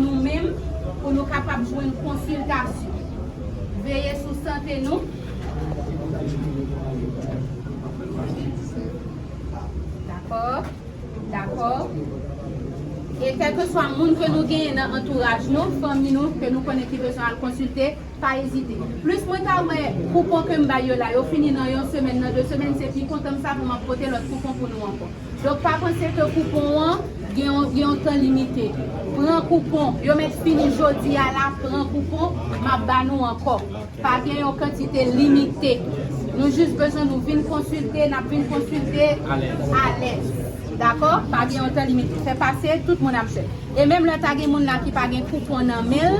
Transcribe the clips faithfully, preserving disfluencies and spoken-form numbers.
nou menm, pou nou kapab jwenn konsiltasyon. Veye sou sante nou. Dakò? Dakò? E kèlkeswa moun ke nou genyen nan antouraj nou, fanmi nou, ke nou konnen ki bezwen al konsilte, pa ezite. Plis mwen ta wè koupon ke m bay yo la, yo fini nan yon semèn, nan de semèn, se pi kontan m sa pou m ap pote lòt koupon pou nou ankò. Donk, pa panse ke koupon an gen yon, gen yon tan limite. Pran koupon, yo mèt fini jodi a la, pran koupon, m ap ba nou ankò. Pa gen yon kantite limite. Nou jis bezwen nou vin konsilte, n ap vin konsilte alèz. Dakò? Pa gen yon tan limite. Fè pase, tout moun ap jwenn. E menm lè ta gen moun la ki pa gen koupon nan men l.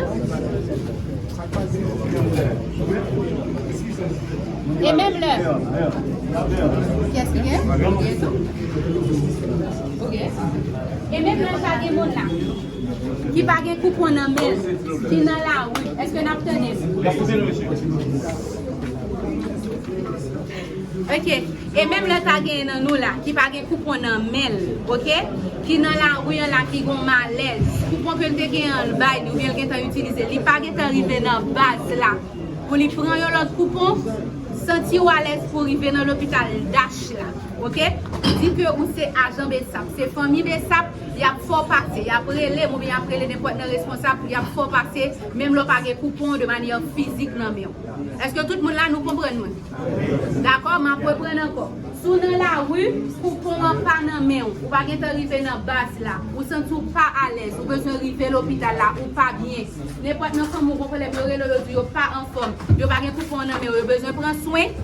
E menm lè. Kiyès ki gen? Ou gen tou? Ou gen? E menm lè ta gen moun la ki pa gen koupon nan men l, ki nan lari, èske n ap tande l? Ok. E menm lè ta genyen nan nou la, ki pa gen koupon nan men l, ok? Ki nan lari an la, ki gon malèz. Koupon ke l te genyen an, l bay li, oubyen l gentan itilize, li pa gentan rive nan baz la. Pou li pran yon lòt koupon, santi w alèz pou rive nan lopital Dash la, ok? Di ke ou se ajan BSAP, se fanmi BSAP, y ap fè w pase, y ap rele m oubyen y ap rele nenpòt nan responsab, y ap fè w pase, menm lè w pa gen koupon de manyè fizik nan men w. Èske tout moun la, nou konprann mwen? Dakò, m ap reprann ankò. Si w nan lari, koupon an pa nan men w, ou pa gentan rive nan baz la, ou santi w pa alèz, ou bezwen rive lopital la, ou pa byen. Nenpòt nan fanmi w gon pwoblèm, yo rele w, yo di yo pa anfòm, yo pa gen koupon an nan men yo, yo bezwen pran swen.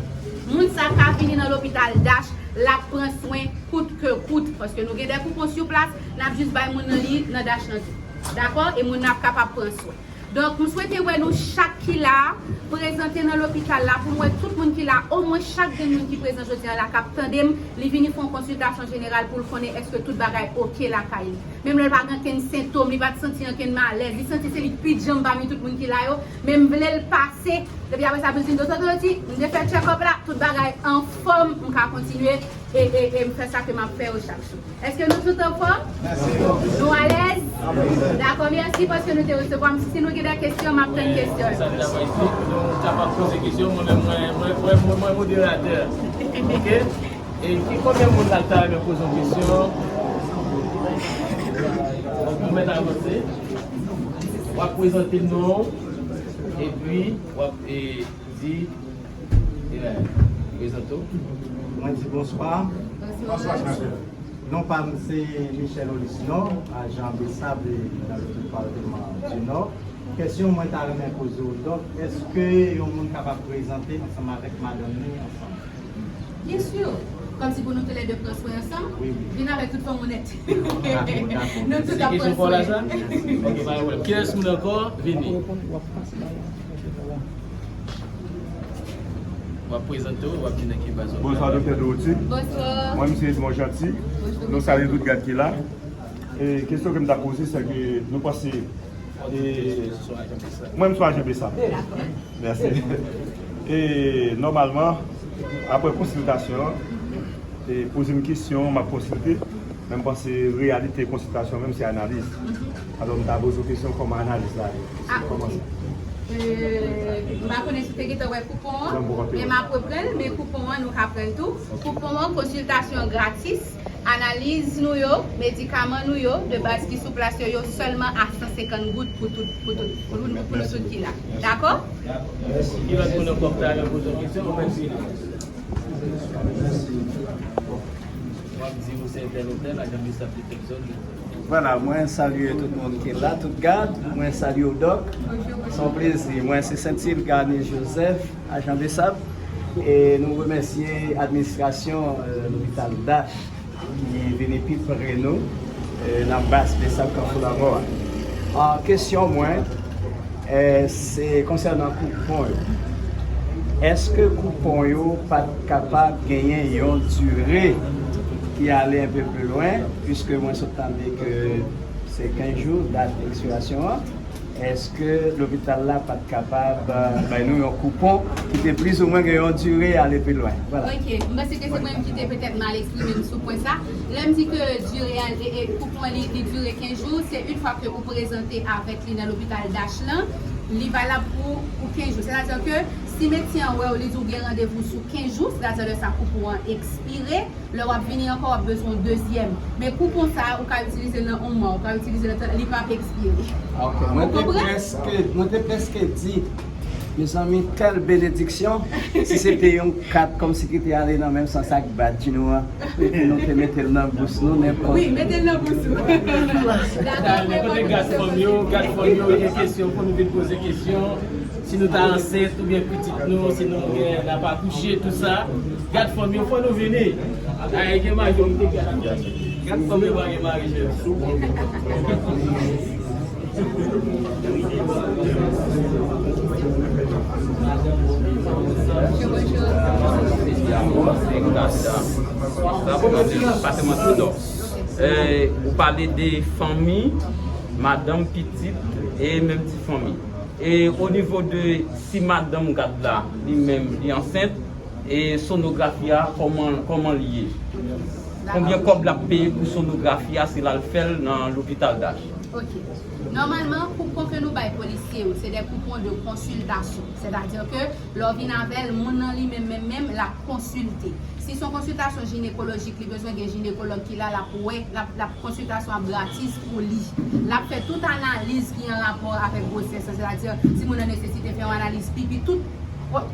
Moun sa ka vini nan lopital Dash, l ap pran swen kout ke kout, paske nou gen de koupon sou plas, n ap jis bay moun nan li nan Dash lan tou. Dakò? E moun nan ap kapab pran swen. Donk, m swete wè nou chak ki la a, prezante nan lopital la, pou m wè tout moun ki la, omwen chak grenn moun ki prezan jodi a la, k ap tande m, li vini fè yon konsiltasyon jeneral pou l konnen èske tout bagay oke lakay li. Menm lè l pa gen okenn sentòm, li pa t santi okenn malèz, li santi se li k pi djanm pami tout moun ki la yo, men m vle l pase, epi apre sa, m di, "Doktè Dorothy, m te fè check-up la, tout bagay anfòm, m ka kontinye, e, e, e m fè sa ke m ap fè yo chak jou." Èske nou tout anfòm? Nou alèz? Dakò, mèsi paske nou te resevwa m. Si nou gen de kesyon, m ap tann kesyon. Sa deja pa isit, nou kapab poze kesyon, mwen menm, mwen, mwen, mwen, mwen, mwen moderatè. Ok? E ki konbyen moun la ta renmen poze yon kesyon? Donk, nou mèt avanse. W ap prezante non w, epi w ap, e, di, e, prezante w. Mwen di bonswa. Bonswa, Jean-Pierre. Non pa m se Michel Olisnor, ajan BSAP nan depatman di Nò. Kesyon mwen ta renmen poze w, Dòk, èske yon moun kapab prezante ansanm avèk madanm li ansanm? Byen si. Kòmsi pou nou toulède pran swen ansanm, wi, wi, vin avèk tout fanm ou nèt. Dakò, dakò. Nou tout ap pran swen. Se kesyon pa w la, sa? Ok, pa gen pwoblèm. Kilès moun ankò? Vini. W ap prezante w, w ap di nan ki baz w ap travay. Bonswa, Doktè Dorothy. Bonswa. Mwen, m se Edmond Jeanty. Bonjou. Nou salye tout gad ki la. E kesyon ke m ta poze, se ke nou panse, e, mwen, m sou ajan BSAP. Mèsi. E nòmalman, apre konsiltasyon an, e poze m kesyon, m ap konsilte, men m panse reyalite konsiltasyon menm se analiz. Alò, m ta poze w kesyon kòman analiz la ye. Ah, ok. Kòman sa? Euh, m pa konnen si w te gentan wè koupon an, men m ap reprann l, men koupon an, nou ka pran l tou. Koupon an, konsiltasyon gratis, analiz nou yo, medikaman nou yo, de baz ki sou plas yo, yo sèlman a san senkant goud pou tout, pou tout, pou nou, pou nou tout ki la. Dakò? Ki lòt moun ankò ki ta renmen poze yon kesyon? Ou menm fini. W ap di ou se entèl entèl, ajan BSAP de Texas. Vwala, mwen salye tout moun ki la, tout gad. Mwen salye w, Dòk. Se yon plezi. Mwen se Saint-Hilda Garnier Joseph, ajan BSAP. E nou remèsye administrasyon, euh, lopital Dash ki vini pi pre nou, eh, nan baz BSAP Kafou Lanmò a. Ah, kesyon mwen, eh, se konsènan koupon yo. Èske koupon yo pa t kapab genyen yon dire ki ale enpe pli lwen, piske mwen sot tande ke se kenz jou dat ekspirasyon an? Èske lopital la pa t kapab, euh, bay nou yon koupon ki te plizoumwen gen yon dire ale pi lwen? Vwala. Ok, m panse ke se mwen menm ki te petèt mal eksprime m sou pwen sa. Lè m di ke dire a, e, e, koupon li, li dire kenz jou, se yon fwa ke ou prezante avèk li nan lopital Dash lan, li valab pou, pou kenz jou. Sètadi ke si medsen an wè w, li di w gen randevou sou kenz jou, sètadi lè sa koupon an ekspire, lè w ap vini ankò, w ap bezwen yon dezyèm. Men koupon sa a, ou ka itilize l nan yon mwa, ou ka itilize l nan trant, li p ap ekspire. Ok, mwen te prèske, mwen te prèske di, mezanmi, kèl benediksyon, si se te yon kat kòmsi ki te ale nan menm sans ak badj nou an, epi nou te mete l nan bous nou, nenpòt. Wi, mete l nan bous ou. Dakò, nenpòt gad fanm yo, gad fanm yo, gen kesyon pou nou vin poze kesyon. Si nou ta ansent oubyen pitit nou, si nou gen, n ap akouche, tout sa, gad fanm yo, fò nou vini. Ay, gen mari yo, m te gad. Gad fanm yo pa gen mari, jèn. Bonjou, bonjou. Sa bon, patrimwàn tou, non. Eh, ou pale de fanmi, madanm, pitit, e menm ti fanmi. E o nivo de si madanm gad la, li menm, li ansent, E sonografi a, kòman, kòman l ye? Konbyen kòb l ap peye pou sonografi a si l al fè l nan lopital Dash? Ok. Nòmalman, koupon ke nou bay polisye yo, se de koupon de konsiltasyon. Sètadi ke lè w vin avè l, moun nan li menm, menm, menm, l ap konsilte. Si se yon konsiltasyon jinekolojik, li bezwen gen jinekològ ki la, l ap wè, l ap, l ap konsiltasyon ap gratis pou li. L ap fè tout analiz ki an rapò avèk gwosès lan, sètadi si moun nan nesesite fè yon analiz pipi, tout,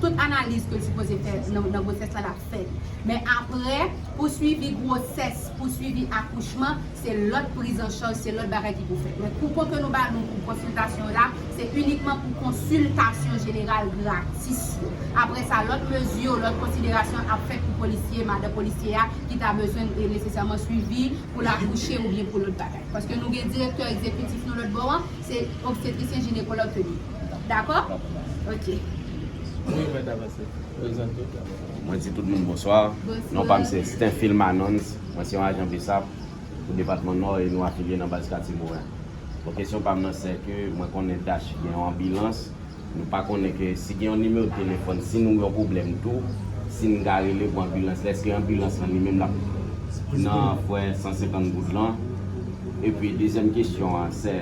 tout analiz ke l sipoze fè nan, nan gwosès lan, l ap fè l. Men apre, pou swivi gwosès, pou swivi akouchman, se lòt priz an chaj, se lòt bagay ki pou fèt. Men koupon ke nou ba nou pou konsiltasyon yo la, se inikman pou konsiltasyon jeneral gratis yo. Apre sa, lòt mezi yo, lòt konsiderasyon ap fèt pou polisye, madan polisye a, ki ta bezwen e nesesèman swivi pou l akouche oubyen pou lòt bagay. Paske nou gen direktè egzekitif nou lòt bò an, se obstetrisyen jinekològ ke li ye. Dakò? Ok. Wi, mèt avanse. Prezante w. Mwen di tout moun bonswa. Non pa m se Stenfil Manons. Mwen se yon ajan BSAP pou depatman Nò e nou afilye nan baz Katye Moren. Bon, kesyon pa m nan se ke mwen konnen Dash gen yon anbilans. Nou pa konnen ke si gen yon nimewo telefòn, si nou yon pwoblèm tou, si n ka rele pou anbilans la, èske anbilans lan li menm l ap nan frè san senkant goud lan? Epi dezyèm kesyon an se,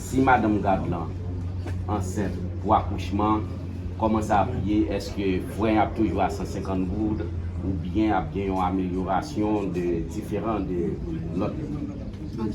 si madanm gad lan ansent pou akouchman, kòman sa ap ye? Èske frè an ap toujou a san senkant goud oubyen ap gen yon amelyorasyon de diferan de lòt?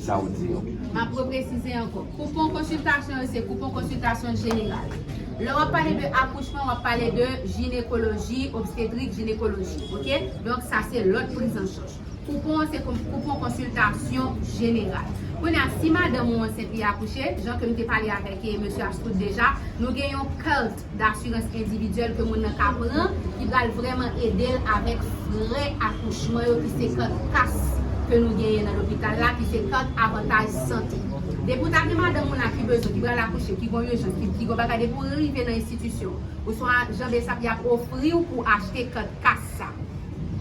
Sa w di yo. M ap represize ankò. Koupon konsiltasyon yo se koupon konsiltasyon jeneral. Lè w ap pale de akouchman, w ap pale de jinekoloji, obstetrik, jinekoloji. Ok? Donk, sa se lòt priz an chaj. Koupon an se koupon konsiltasyon jeneral. Kounye a, si madanm ou ansent li akouche, jan ke m te pale avèk mesye Astroud deja, nou gen yon carte d'assurance individuelle ke moun nan ka pran, ki pral vrèman ede l avèk frè akouchman yo, ki se carte CASS ke nou genyen nan lopital la, ki se carte avantaj sante. Depi w ta gen madanm ou la ki bezwen, ki pral akouche, ki gon ijans, ki, ki gon bagay, depi w rive nan enstitisyon, ou swa jan BSAP y ap ofri w pou w achte carte CASS sa.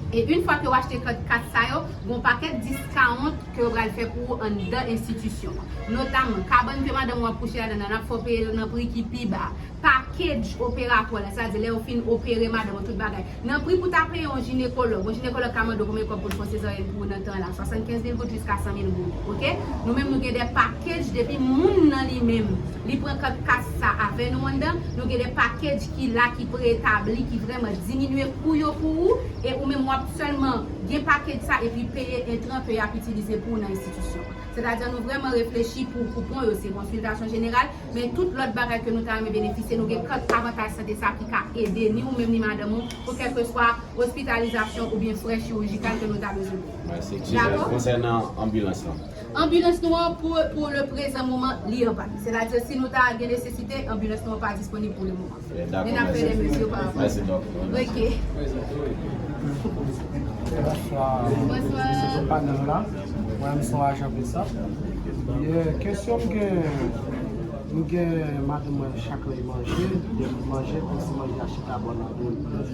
E yon fwa ke w achte carte CASS sa yo, gon pakèt discount ke yo pral fè pou ou anndan enstitisyon an. Notaman, kabann ke madanm ou ap kouche ladan nan, n ap fè w peye l nan pri ki pi ba. Package opératoire la, sètadi lè yo fin opere madanm ou tout bagay. Nan pri pou ta peye yon jinekològ, yon jinekològ ka mande w konbyen kòb pou l fè yon sezaryèn pou ou nan tan la, swasannkenz mil goud jiska san mil goud, ok? Nou menm nou gen de package depi moun nan li menm, li pran carte CASS sa avè nou anndan, nou gen de package ki la, ki pre-etabli, ki vrèman diminye kou yo pou ou, e ou menm w ap sèlman gen package sa epi peye entran ke y ap itilize pou ou nan enstitisyon an. Sètadi nou vrèman reflechi pou koupon yo, se konsiltasyon jeneral, men tout lòt bagay ke nou ta renmen benefisye, nou gen carte avantaj sante sa ki ka ede ni ou menm ni madanm ou pou kèlkeswa ospitalizasyon oubyen frè chirijikal ke nou ta bezwen. Mèsi. Konsènan anbilans lan. Anbilans nou an, pou, pou le prezan moman, li an pann. Sètadi si nou ta gen nesesite, anbilans nou an pa disponib pou le moman. Men n ap fè de mezi pa rapò. Mèsi, dòk. Ok. Bonswa. Bonswa. Se panèl la. Mwen menm se yon ajan BSAP. Kesyon m gen, m gen madanm mwen chak lè l manje, depi l manje, kòmsi manje a chita bò nan do l.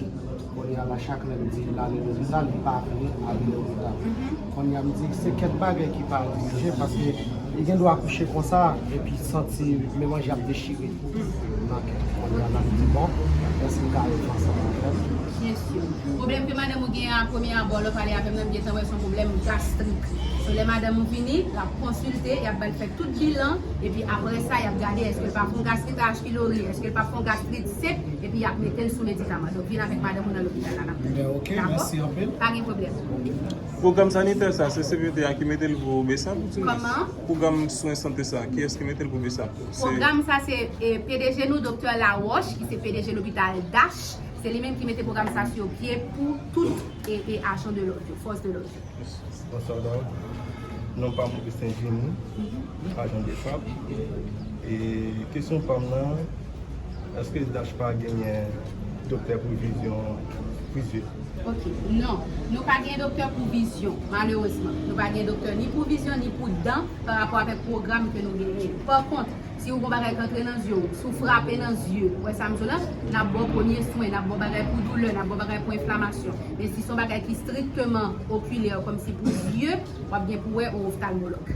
Kounye a la, chak lè m di l ale lopital, li pa vle ale lopital. Kounye a m di se kèk bagay ki pa dirije, paske li gen dwa kouche konsa epi santi men manje ap dechire nan kè. Kounye a la m di bon, èske m ka rete ansanm avè l? Byen si. Pwoblèm ke madanm ou gen an, a premye abò, lè w pale avè m nan, m gentan wè se yon pwoblèm gastrik. So lè madanm ou vini, l ap konsilte, y ap ba l fè tout bilan, epi apre sa, y ap gade èske l pa fè yon gastrit a H. pylori, èske l pa fè yon gastrit sek, epi y ap mete l sou medikaman. Donk, vin avèk madanm ou nan lopital la, n ap gade. Dakò? Pa gen pwoblèm. Pwogram sanitè sa, se C P T A ki mete l pou BSAP? Kòman? Pwogram swen sante sa, kiyès ki mete l pou BSAP? Pwogram sa se, e, P D G nou, Doktè Laroche, ki se P D G lopital Dash. Se li menm ki mete pwogram sa sou pye pou tout, e, e, ajan de lòd yo, fòs de lòd yo. Bonswa, dam. Non pa m Augustin Jimmy, ajan BSAP. E kesyon pa m nan, èske Dash pa genyen doktè pou vizyon pou zye? Ok, non. Nou pa gen doktè pou vizyon, malerezman. Nou pa gen doktè ni pou vizyon, ni pou dan, pa rapò avèk pwogram ke nou genyen. Pa kont, si ou gon bagay k antre nan zye w, si w frape nan zye, ou wè sa m di w la, n ap ba w premye swen, n ap ba w bagay pou doulè, n ap ba w bagay pou enflamasyon. Men si se yon bagay ki strikteman okilè, kòmsi pou zye, w ap gen pou wè yon oftalmològ.